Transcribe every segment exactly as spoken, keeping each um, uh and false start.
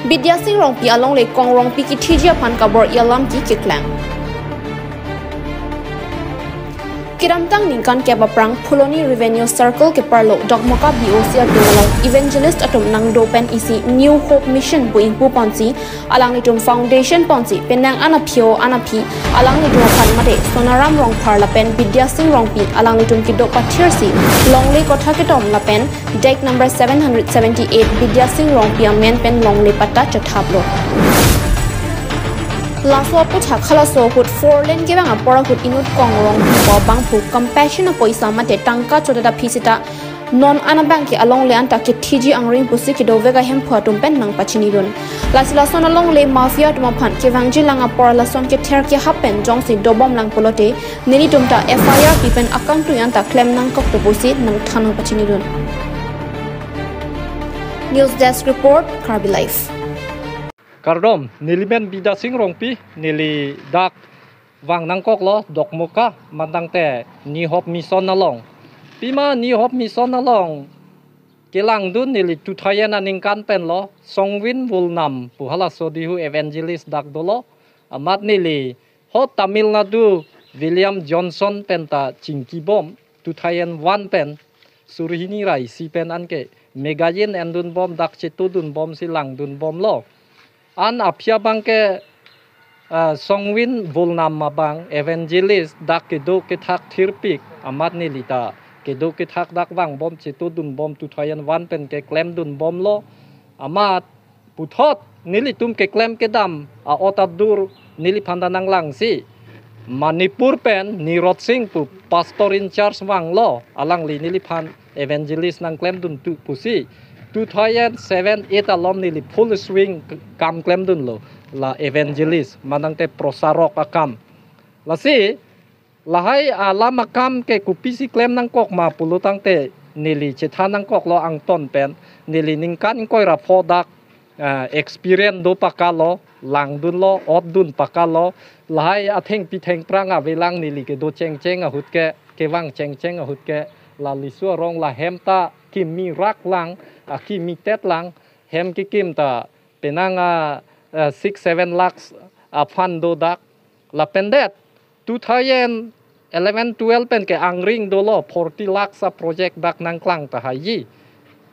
Bidya Sing Rongpi alongle Kong Rongpi kithiji aphan kabor-i alam keklem. Kedamtang ningkan kep aphrang Phuloni Revenue Circle keparlo Dokmoka B O C atum along evangelist atum nangdo pen isi New Hope Mission pu ingpu ponsi alanglitum foundation ponsi penang anaphio anaphi alanglitum aphan mate Sonaram Rongphar lapen Bidya Sing Rongpi alanglitum kedo pathirsi longle kotha ketom lapen deck number seven hundred seventy-eight Bidya Singh Rongpi amen pen longle patta chethaplo. Laso aputhak halaso ahut four lane kevang apor ahut inut Kong Rongpi pu abangphu compassion apoisa mate tangka chodet aphi sita non an abangke alongle anta kethiji angring pusi kedovek ahemphu atum pen nangpachinidun. Lasi lason alongle mafia atum aphan kevangjilang apor lason kether kehap pen jongsi dobomlang pulote nelitum ta F I R pi pen akangtui anta klem nangkok pu pusi nangthan nangpachinidun. News Desk Report, Karbi Live. Kardom, neli men Bidya Sing Rongpi, neli dak vang nangkoklo Dokmoka mantangte New Hope Mission along. Pima New Hope Mission along kelangdun neli two thousand aningkan penlo, Songwin Vulnam pu halaso dihu evangelist dak dolo, amat neli ho Tamil Nadu William Johnson pen ta chingkibom two thousand one pen, suri hini ra isi pen anke magazine endunbom dak chetodunbomsi langdunbomlo. An aphi abangke, ah, Songwin Vulnam abang evangelist dak kedo kethak thirpik amat neli ta kedo kethak dak vangbom chetodunbom two thousand one pen keklemdunbomlo. Amat puthot nelitum keklem kedam a-ot adur neliphan ta nanglangsi Manipur pen Nirot Singh pu pastor in charge vanglo, alangli neliphan evangelist nangklemdun tu pusi two thousand seven eight alom neli full swing kam klemdunlo la evangelist mantangte prosarok akam. Lasi lahai alam akam ke kopisi klem nangkok ma pulotangte neli chethan nangkoklo angton pen, neli ningkan ingkoi ra pho dak, ah, experience do pakalo, langdunlo, otdun pakalo, lahai athengpi thengphrang avelang neli kedo chengcheng ahut ke, kevang chengcheng ahut ke, la Lisu arong la hem ta kimi raklang, akimi tetlang, hem kekim ta penang a, eh, six seven lakhs a fund do dak, lapen det two thousand eleven twelve pen ke angring dolo forty lakhs a project dak nangklang tahai ji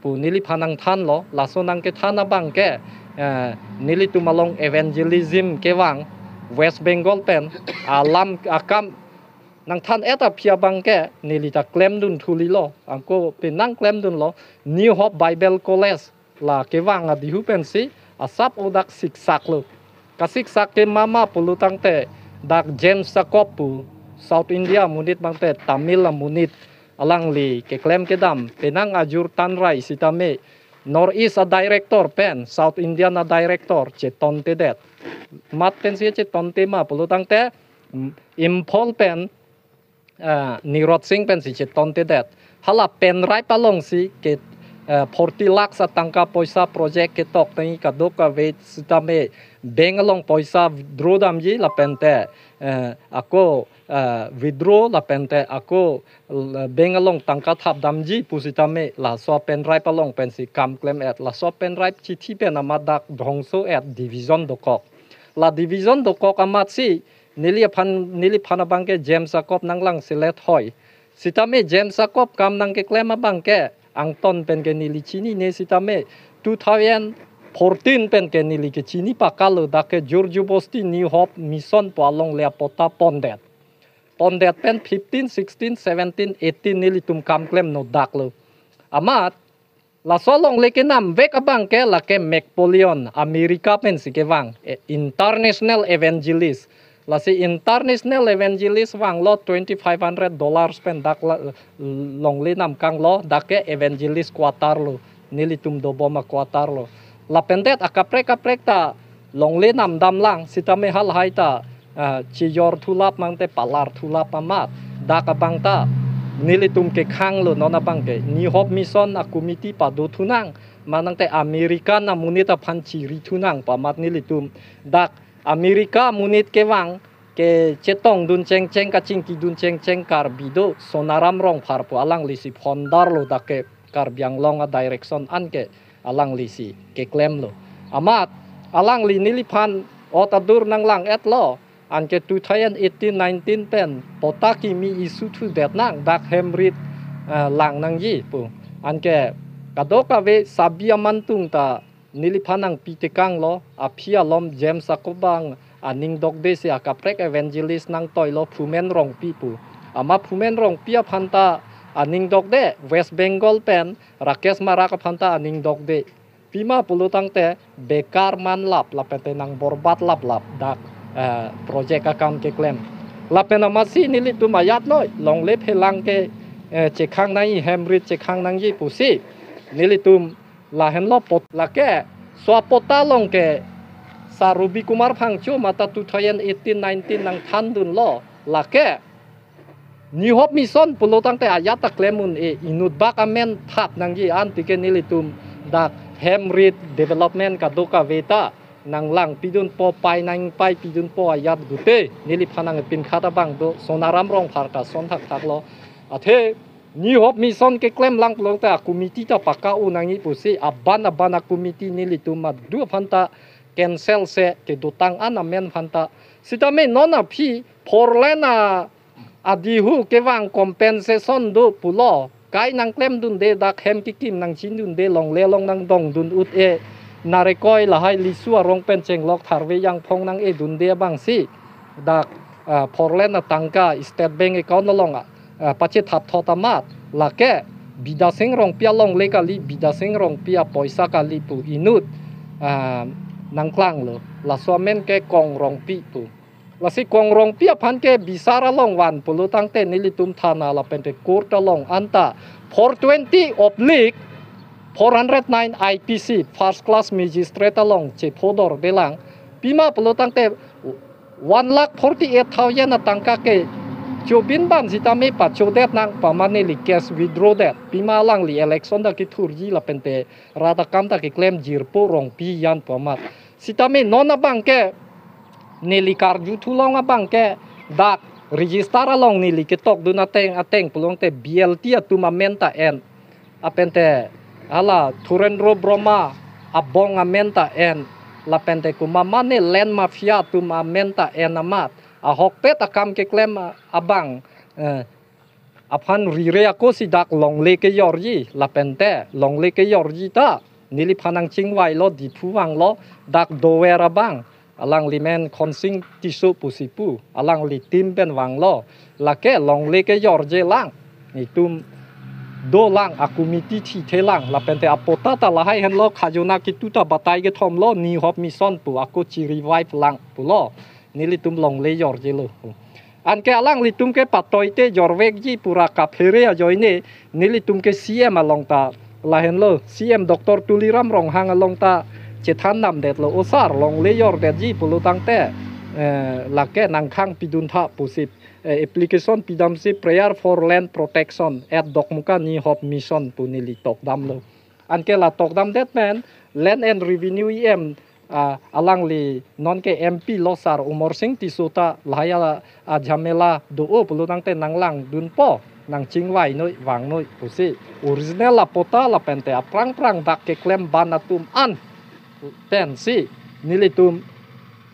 pu neliphan nangthanlo. Laso nangkethan abangke, eh, nelitum along evangelism kevang West Bengal pen alam akam nangthan-et aphi abangke neli ta klemdun thulilo, anke penang klemdunlo New Hope Bible College la kevang adihu pensi asap o dak siksaklo. Kasiksak ke mama pulotangte dak James Jacob pu South India amonit bangte Tamil amonit, alangli keklem kedam penang ajur tanrai sitame North East a director pen South Indian a director chetontedet. Mat pensi chetonte ma pulotangte, mm, Imphal pen, ah, Nirot Singh pensi chetontedet. Hala pen rai palongsi ke, ah, forty lakhs a tangka poisa project ketok tangji kadokave sitame bank along poisa withdraw damji lapente, eh, ako, eh, withdraw lapente ako, eh, bank along tangka thapdamji pusitame laso pen rai palong pensi kam klem-et, laso pen rai chithi pen amat dak dhongso-et division dokok. La division dokok amatsi neliphan, neliphan abangke James Jacob nanglangselet hoi. Sitame James Jacob kam nangkeklem abangke angton penke neli chinine sitame two thousand fourteen penke neli kechini pakalo, dak ke jor jubosti New Hope Mission pu alongle apatta pondet. Pondet pen fifteen, sixteen, seventeen, eighteen nelitum kam klemno daklo. Amat laso alongle kenamvek abangke lake McPolion, America pensi kevang, eh, international evangelist. Lasi international evangelist vanglo twenty five hundred dollars pen dak la, longle namkanglo, dak ke evangelist quarter lo, nelitum dobom a quarter lo. Lapendet akaprek kaprek ta longle namdamlang sitame halahai ta, ah, chijor thulap mangte palar thulap amat dak abang ta nelitum kekhanglo, non abangke New Hope Mission a committee padothunang, manangte American amonit aphan chirithunang pu amat nelitum dak America amonit kevang kechetongdun chengcheng, kachingkidun chengcheng Karbi do, Sonaram Rongphar pu alanglisi founder lo, dak ke Karbi Anglong a direction anke alanglisi keklemlo. Amat Alangli neliphan ot adur nanglang-etlo. Anke two thousand eighteen nineteen pen patta kimi issue thudet nang, dak hem rit, eh, lang nangji pu. Anke kadokave sabi amantung ta neliphan nangpitekanglo, aphi alom James Akobang aning dokde si akaprek evangelist nangtoilo Phumen Rongpi pu. Amat Phumen Rongpi aphan ta aning dokde, West Bengal pen Rakesh Marak aphan ta aning dokde. Pima pulo tangte bekar manlap, lapente nangborbat laplap dak, eh, project akam keklem. Lapen amatsi nelitum ajat noi, longle phelang ke, eh, chekhang nangji, hem rit chekhang nangji pusi nelitum lahenlo pot lake. Swa patta along ke Sar Ruby Kumar Phangcho mate two thousand eighteen nineteen nangthandunlo lake. New Hope Mission pulo tangte ajat ta klem un-e, inut bak amen thap nangji, anti ke nelitum dak hem rit development kadokave ta nanglangpidunpo, pai nangpaipidunpo ajat gute. Neliphan nangpinkhat abang do, Sonaram Rongphar ta son thakthaklo. Athe New Hope Mission keklem lang pulo tangte a committee ta paka-o nangji pusi aban aban a committee nelitum madu aphan ta cancel se kedotang an amen aphan ta. Sitame non aphi four lane a adihu kevang compensation do pulo. Kai nangklemdunde, dak hem kekim nangchindunde, longle along nangdongdun ut-e. Narekoi lahai Lisu arong pen chenglok tharve jangphong nang-edunde abangsi dak, ah, four lane atangka State Bank account along, ah, pachethap thot amat. Lake Bidya Sing Rongpi alongle kali, Bidya Sing Rongpi apoisa kali pu inut, ah, nangklanglo. Laso amen ke Kong Rongpi pu. Lasi Kong Rongpi aphan ke bisar along van pulo tangte nelitum thana lapente court along anta four twenty oblique four hundred nine I P C first class magistrate along chephodordelang. Pima pulo tangte one lakh forty-eight thousand atangka ke chobin ban sitame pachodet nang pu amat neli case withdraw det. Pima alangli election ta kethurji lapente rat akam ta keklem jirpo Rongpi jan pu amat. Sitame non abang ke neli karju thulong abang ke dak register along neli ketokdun ateng ateng pulo tangte B L T atum amen ta en. Apente hala Thurendra Brahma abong amen ta en. Lapente komat mane land mafia atum amen ta en amat. Ahokpet akam keklem abang, eh, aphan rire ako si dak longle kejorji, lapente longle kejorji ta neliphan nangchingvailo, Diphu vanglo, dak dover abang alangli men Khonsing Tisso pusi pu, alangli team pen vanglo. Lake longle kejorje lang, netum dolang, a committee thithelang, lapente apatta ta lahai henlo, khajona kitu ta batai kethomlo, New Hope Mission pu ako chi-revive lang pulo. Nelitum longle jorjelo. Anke alanglitum ke patoite jorvekji pura kaphere ajoine, nelitum ke C M along ta lahenlo, C M Doctor Tuliram Ronghang along ta chethan namdetlo, "O sir, longle jordetji pulo tangte, eh, lake nangkhang piduntha pusi, eh, application pidamsi prayer for land protection at Dokmoka New Hope Mission," pu neli tokdamlo. Anke la tokdamdet pen Land and Revenue E M, ah, alangli non ke M P lo sir Amarsing Tisso ta lahai a, ajhamela do-o pulo tangte nanglangdunpo, nangchingvainoi vangnoi pusi. Original apatta lapente aphrang phrang dak keklem ban atum an pensi nelitum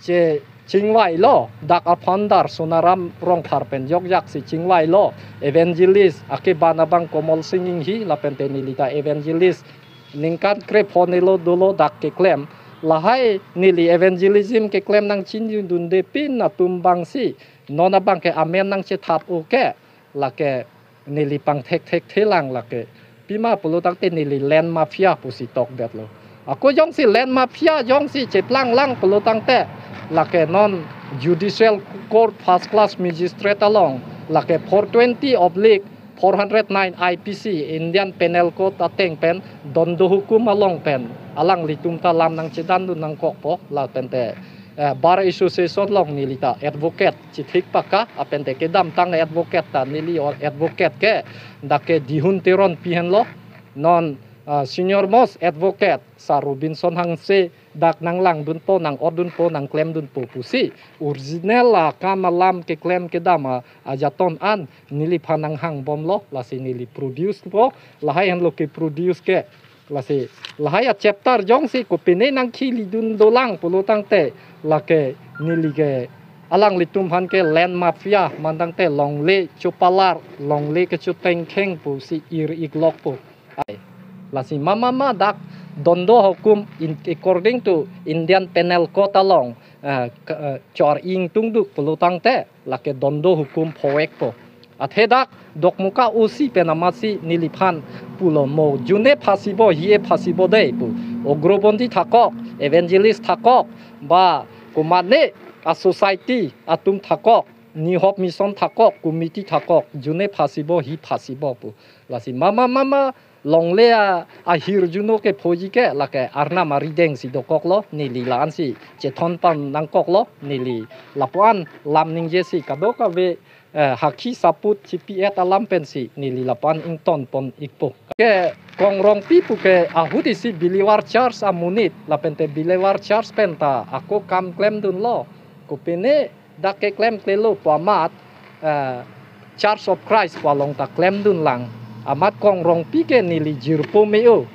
che chingvailo, dak a founder Sonaram Rongphar pen jokjak si chingvailo, evangelist akeban abang Komol Sing Inghi, lapente neli ta evangelist ningkan krepho nelo dolo dak keklem. Lahai neli evangelism keklem nangchindundepin atum abangsi non abang ke amen nangchethap-o ke, lake neli pangthekthekthelang lake. Pima pulo tangte neli land mafia pusi tokdetlo. Ako jongsi land mafia jongsi cheplanglang pulo tangte, lake non Judicial Court first class magistrate along, lake four twenty oblique four hundred nine I P C, Indian Penal Code ateng pen, dondo hukum along pen alanglitum ta lam nangchedandun nangkokpo, lapente, eh, Bar Association along neli ta advocate chithik paka, apente kedamtang advocate ta neli advocate ke dak ke Dihun Teronpi henlo, non, ah, senior most advocate sir Robinson Hanse dak nanglangdunpo, nang-otdunpo, nangklemdunpo pusi. Original akam alam keklem kedam a, ajaton an neliphan nanghangbomlo, lasi neli produce po, lahai henlo keproduce ke Lasi lahai a chapter jongsi kopine nangkilidun dolang pulo tangte, lake neli ke alanglitum aphan ke land mafia, mantangte longle chopalar, longle kechotengkheng pusi ir-ik lokpo. Ai. Lasi mama ma dak Dondo hukum in, according to Indian Penal Code along, eh, ke, eh, chor ingtungduk pulo tangte, lake Dondo hukum phovekpo. Athe dak Dokmoka O C pen amatsi neliphan pulo, mo june phasibo, hie phasibo dei pu. Ugrobondi thakok, evangelist thakok, ba komatne a society atum thakok, New Hope Mission thakok, committee thakok, june phasibo, hie phasibo pu. Lasi mama mama longle a, ahirjuno kephoji ke lake Arnam arideng si dokoklo, neli la-ansi chethon pon nangkoklo, neli lapu-an lam ningjesi kadokave, eh, hakhi saput chipi-et alam pensi neli lapu-an ingtonpon-ikpo. Ke Kong Rongpi pu ke ahut isi believer church amonit, lapente believer church penta ako kam klemdunlo. Kopine dak keklemklelo pu amat, eh, Church of Christ pu along ta klemdunlang. Amat Kong Rongpi ke neli jirpo me-o.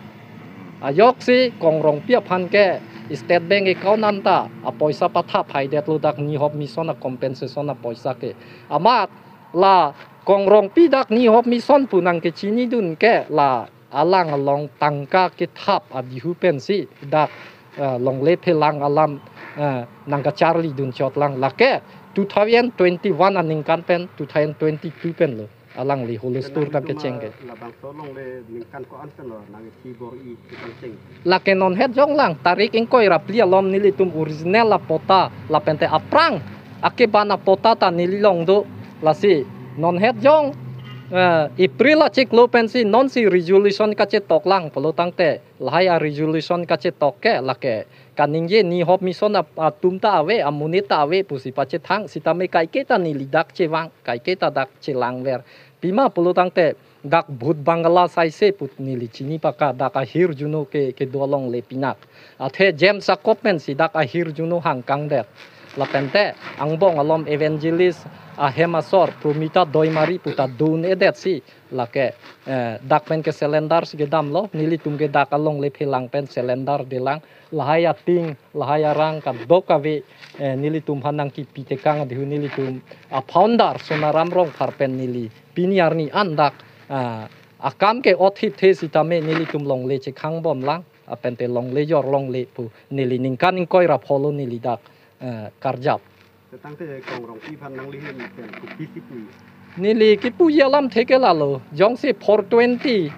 Ajoksi Kong Rongpi aphan ke State Bank account anta apoisa pathap haidetlo dak New Hope Mission a compensation apoisa ke. Amat la Kong Rongpi dak New Hope Mission pu nangkechinidun ke la alang along tangka kethap adihu pensi dak, eh, longle phelang alam, eh, nangkacharlidun chotlang, lake two thousand twenty-one aningkan pen two thousand twenty-two penlo alangli hulustur nangtum kecheng ke. Labangso longle ningkan ko-an penlo nangkibor-i kecheng? Lake non het jonglang, tarik ingkoi ra phli alom nelitum original apota lapente aphrang akeban apota ta neli along do. Lasi non het jong, eh, April achiklo pensi nonsi resolution kachetoklang pulo tangte, lahai a resolution kachetok ke lake kaningje New Hope Mission ap-, atum ta ave, amonit ta ave pusi pachethang, sitame kaike ta neli dak chevang, kaike ta dak chelangver. Pima pulo tangte dak Bhut Bangla saise pu neli chini paka, dak ahirjuno ke, kedo alongle pinak. Athe James Jacob pensi dak ahirjuno hangkangdet. Lapente angbong alom evangelist ahem asor Promita Doimari pu ta do-un-edetsi lake, eh, dak pen ke cylinder si kedamlo, nelitum ke dak alongle phelang pen cylinder delang, lahai ating, lahai arang kadokave, eh, nelitum aphan nangkipi tekang adihu nelitum a founder Sonaram Rongphar pen neli pini arni an dak, ah, akam ke othip the sitame nelitum longle chekhangbomlang, apente longle jor longle pu neli ningkan ingkoi ra pholo neli dak, eh, karjap. Tangte Kong Rongpi aphan nangli ahin pen kopisi pu? Neli kipuji alamthe ke lalo, jongsi four twenty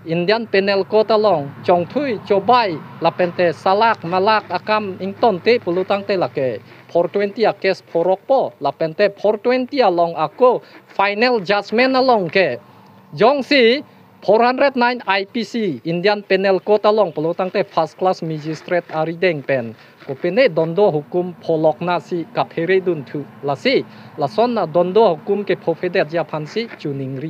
Indian Penal Code along chongthui, chobai, lapente salak malak akam ingtonte pulo tangte lake four twenty a case phorokpo, lapente four twenty along ako final judgment along ke jongsi four hundred nine I P C, Indian Penal Code along pulo tangte first class magistrate arideng pen kopine Dondo hukum pholoknasi kapheredunthu, lasi lason a Dondo hukum kephophedetji aphansi choningri.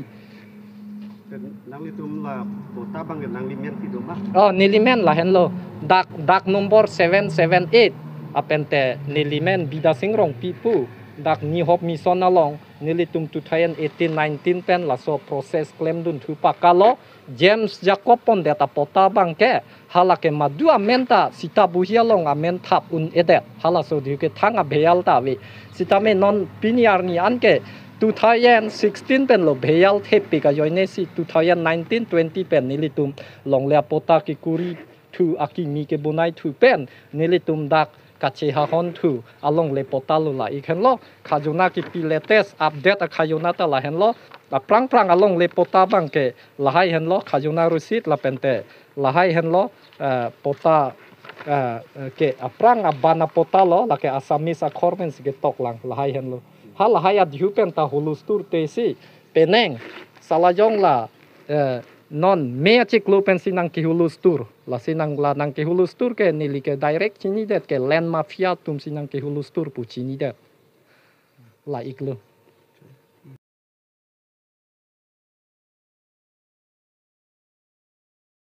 Nanglitum la pota abang nangli men si do ma? Oh, neli men lahenlo. Dak, dak number seven seven eight. Apente neli men Bidya Sing Rongpi pu. Dak New Hope Mission along nelitum two thousand eighteen nineteen pen laso process klemdunthu pakalo, James Jacob pondet apota abang ke, halake madu amen ta sita buhi along amen thap un-edet, halaso diu ke thang abheyal ta ave. Sitame non pini arni an ke two thousand sixteen penlo bheyal thepik ajoinesi two thousand nineteen twenty pen nelitum longle apota kekuri thu, akimi kebonaithu pen nelitum dak kachehahon thu alongle pota lo, la-ik henlo. Khajona kipi latest update akhajona ta lahenlo. Aphrang phrang alongle pota abang ke lahai henlo, khajona receipt lapente lahai henlo, eh, pota, eh, eh, ke aphrang aban apota lo, lake Assamese akhor pensi ketoklang, lahai henlo. Ha lahai adihu pen ta hulusturtesi penang salajong la, eh, non May achiklo pensi nangkehulustur. Lasi nang la nangkehulustur ke neli ke direct chinidet, ke land mafia atumsi nangkehulustur pu chinidet. La-iklo.